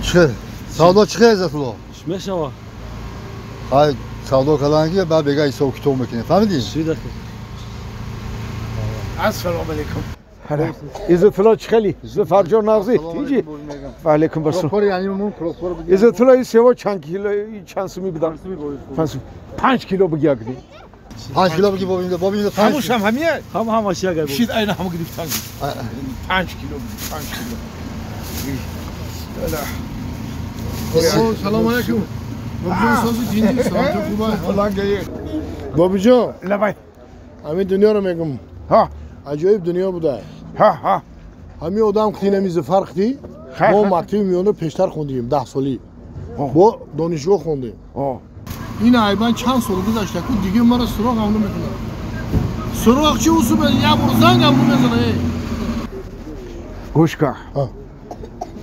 Чӣ? Савдо чӣ Иззатулло? Мешава. Ай, савдо кардан ки баъд бега ҳисоб китоб мекунем. Фаҳмидӣ? Ассалому алайкум. Иззатулло чӣ хели? Зуфарҷон нағзӣ? Тинҷӣ? Ва алайкум ассалом. Иззатулло ин сево чанд кило, чанд суми бидам? 5 кило бигӣ агни. 5 кило бигӣ бобинда, бобинда 5. Ҳамушам ҳамия? Ҳам ҳамаш як ай. Шид айна ҳам гирифтан. 5 кило, 5 кило. Салом алайкум. Бобиҷон сози тинҷӣ, саломатӣ хуб аст. Бобиҷон, лабай. Ҳамин дунёро мегум. Ҳа. Аҷоиб дунё буда. Ҳа, ҳа. Ҳамин одам қитинами Зуфар қити, мо мактаби миёна пештар хондем, 10 солӣ. Бо донишгоҳ хондем. Ин айбан чанд сол гузашта ку дига мара суроғ ҳам намекунад. Суроғ чи усуб як бор занг ҳам намезанад. Гӯш кун.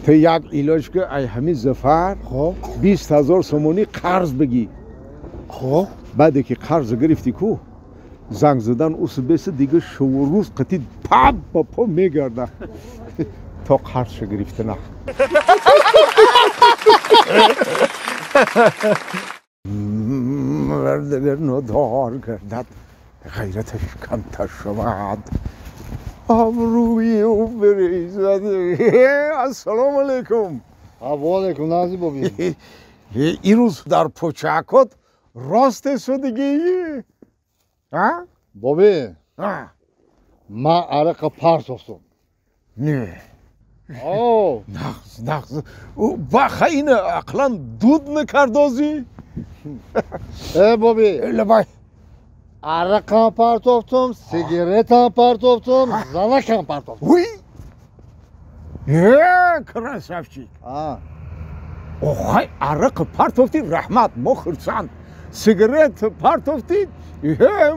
Ту як илоҷ ки ай ҳамин Зуфар 20 000 сомонӣ қарз бигӣ. Хоб. Баъде ки қарз гирифтӣ ку занг задан усубеси дига шуву рӯз қити пап ба по мегарда то қарзша гирифтана. Нодор гардад, ғайраташ камтар шавад, обрӯи ӯ бирезад. Ассалому алайкум. Ва алайкум нағзӣ боби. Ирӯз дар почакот рост шудигӣ? Боби, ман арақа партофтум. Не. Нағз, нағз. Баха ина ақлан дуд накардозӣ? Э, боби. Лабай. Арақам партофтум, сигаретам партофтум, занакам партофтум. Уй! Э, красавчик. Охай, арақ партофтӣ, раҳмат, мо хурсанд. Сигарет партофтӣ,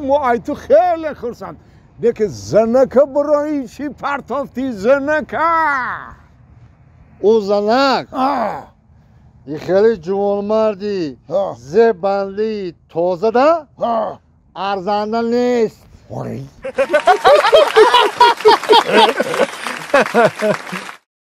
мо ай ту хеле хурсанд. Лекин занака барои чӣ партофтӣ, занака? Ӯ занак и хеле ҷувонмарди зебанди тозада арзанда нест.